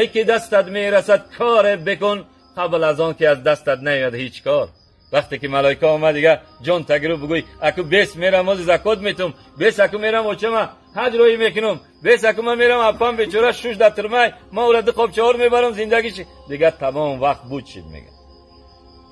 Эй ки дастат мерасад, коре бикун қабл аз он ки аз дастат наояд ҳеҷ кор. Вақте ки малоика омад, дига ҷон тагиру бигӯй: аку бес мерам, ози закот метум, бес аку мерам очама ҳаҷ роҳӣ мекунам, бес аку ман мерам апам бечора шуш дар турмай, ман ӯра ду қоб чор мебарам, зиндагиш дига тамом вақт буд шид. Мега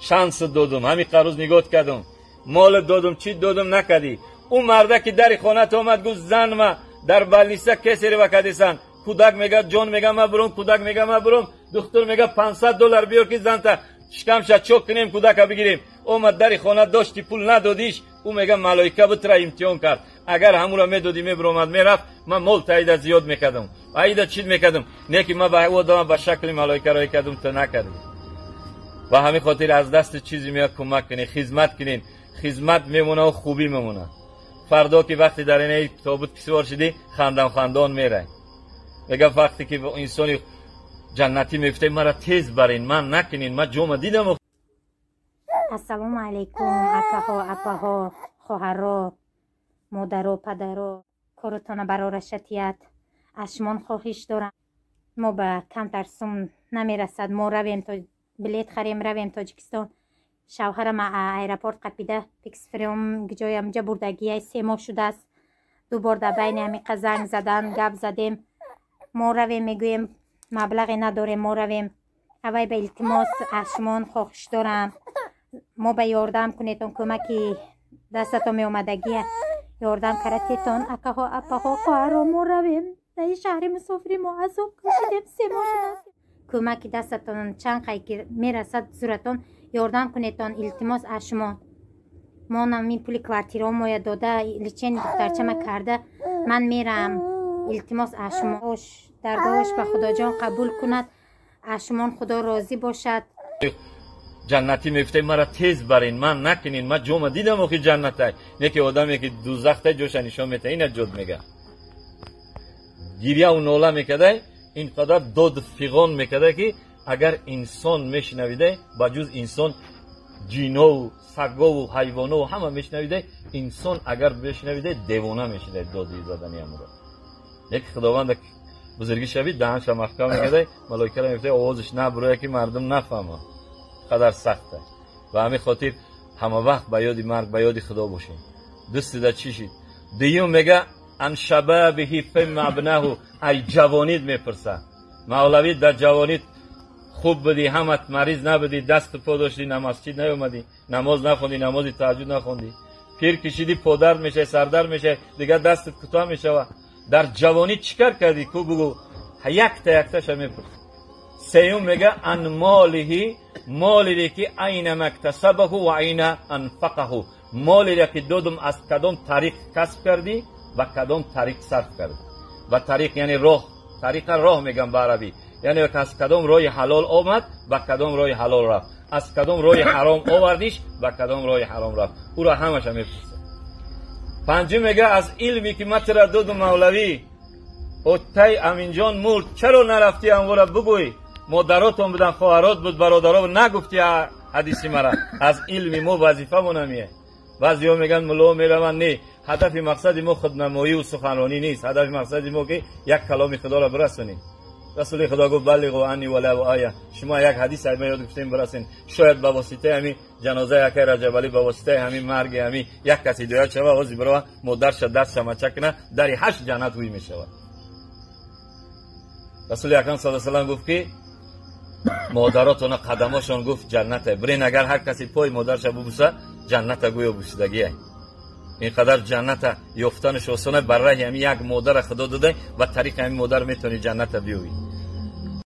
шанс додум, ҳамин қарӯз нигоҳ кардум, мол додум, чӣ додум, накардӣ. Ӯ марда ки дари хонат омад, гуфт: зан ма дар балниса кесарева кадисан, кӯдак мега ҷон мега ма бурум, кӯдак мега ма бурум, духтур мега $500 биёр ки занта шикамша чок кунем, кӯдака бигирем. Омад дари хона, дошти пул надодиш, ӯ мега малоика бутра имтиҳон кард. Агар ҳамура медодӣ, мебиромад, мерафт, ман мол таида зиёд мекардам, аида чиз мекардам, не ки ман ба ӯ одама ба шакли малоика роҳӣ кардам, ту накардӣ. Ба ҳамин хотир аз дасти чизе меяд кӯмак кунед, хизмат кунед, хизмат мемона, хубӣ мемона. Фардо ки вақте дар инаи тобут кисвор шудӣ, хандам хандон мерай. Мега вақте ки инсони ҷаннатӣ мегуфта: мара тез барин, ман накунин, ман ҷома дидам. Ассалому алайкум, акаҳо, апаҳо, хоҳаро, модаро, падаро, коротона барорашатият. Аз шумон хоҳиш дорам, мо ба камтар сум намерасад, мо равем, то билет харем, равем Тоҷикистон. Шавҳарама аэропорт қапида, пиксфрём ҷоямҷа бурдагияй, 3 моҳ шудааст. Ду бор дар байни ҳамиқа занг задан, гап задем. Мо равем, мегӯем, маблағе надорем, мо равем. Аввай ба илтимос аз шумон хоҳиш дорам, мо ба ёрдам кунетон, кӯмаки дастатон меомадагия ёрдам каратетон, акаҳо, апаҳо, хоҳаро. Мо равем, дар ин шаҳри мусофири мо азоб кашидем, 3 моҳ шудааст. Кӯмаки дастатон чанд қай ки мерасад, зуратон ёрдам кунетон, илтимос аз шумо. Мо намин пули квартирао моя дода, лечение духтарчама карда, ман мерам. Илтимос аз шумо, даргоҳаш ба Худоҷон қабул кунад, аз шумон Худо розӣ бошад. Ҷаннатӣ мегуфта: мара тез барин, ман накунин, ман ҷома дидам, охи ҷаннатай. Не ки одаме ки дузахтай, ҷоша нишон мета, ина ҷод мега гирьяву нола мекардай, ин қадар дод фиғон мекарда ки агар инсон мешунавидай, ба ҷуз инсон ҷинову сагову ҳайвонову ҳама мешунавидай, инсон агар мешунавидай, девона мешудай доди задани амро. Яки Худованда бузургӣ шавид, даҳанша маҳкам мекардай, малоикара мегуфтай: овозиш набуроя ки мардум нафаҳма қадар сахта. Ба ҳамин хотир ҳама вақт ба ёди марг, ба ёди Худо бошем. Дӯстида чӣ шид? Дуюм мега: ан шабабиҳи фима абнаҳу, ай ҷавонид мепурса. Мавлавид, дар ҷавонид хуб будӣ, ҳамат мариз набудӣ, дасту по доштӣ, на масҷид наёмадӣ, намоз нахондӣ, намози таҳаҷҷуд нахондӣ. Пир кишидӣ, подард мешавӣ, сардард мешавӣ, дигар дастат кӯтоҳ мешава. Дар ҷавонӣ чӣ кар кардӣ, ку бугӯ. Якта якташа мепурса. Сеюм мега: ан молиҳи, молере ки айна мактасабаҳу ва айна анфақаҳу, молере ки додум, аз кадом тариқ касб кардӣ ва кадом тариқ сарф кардӣ. Ва тариқ яъне роҳ, тариқа роҳ мегам ба арабӣ, яъне аз кадом роҳи ҳалол омад, ба кадом роҳи ҳалол рафт, аз кадом роҳи ҳаром овардиш, ба кадом роҳи ҳаром рафт. Ӯро ҳамаша мепурсад. Панҷум мега: аз илме ки ман тура додум, мавлавӣ оттай Аминҷон мурд, чаро нарафтӣ амвора бугӯй? Модаротон будан, хоҳарот буд, бародаро, нагуфти ҳадиси мара. Аз илми мо вазифамон ҳамие. Баъзеҳо мегӯянд, муллоҳо мераванд. Не, ҳадафи мақсади мо худнамоиву суханронӣ нест. Ҳадафи мақсади мо ки як каломи Худоро бирасонем. Расули Худо гуфт: баллиғу анни валав оя. Шумо як ҳадис ай ёд гуфтем, бирасен. Шояд ба воситаи ҳамин ҷанозаи акай Раҷабалӣ, ба воситаи ҳамин марги ҳамин як кас ҳидоят шава, ози бирова модарша дастша мача куна, дари ҳашт ҷаннат ҳуй мешавад. Расули акрам сал салам гуфт ки модаротона қадамошон, гуфт, ҷаннате. Бирен, агар ҳар касе пои модарша бубуса, ҷанната гӯё бусидагиай. Ин қадар ҷанната ёфтанаш осона. Бар раҳи ҳамин як модара Худо додай, ба тариқи ҳамин модар метавонӣ ҷанната биёвӣ.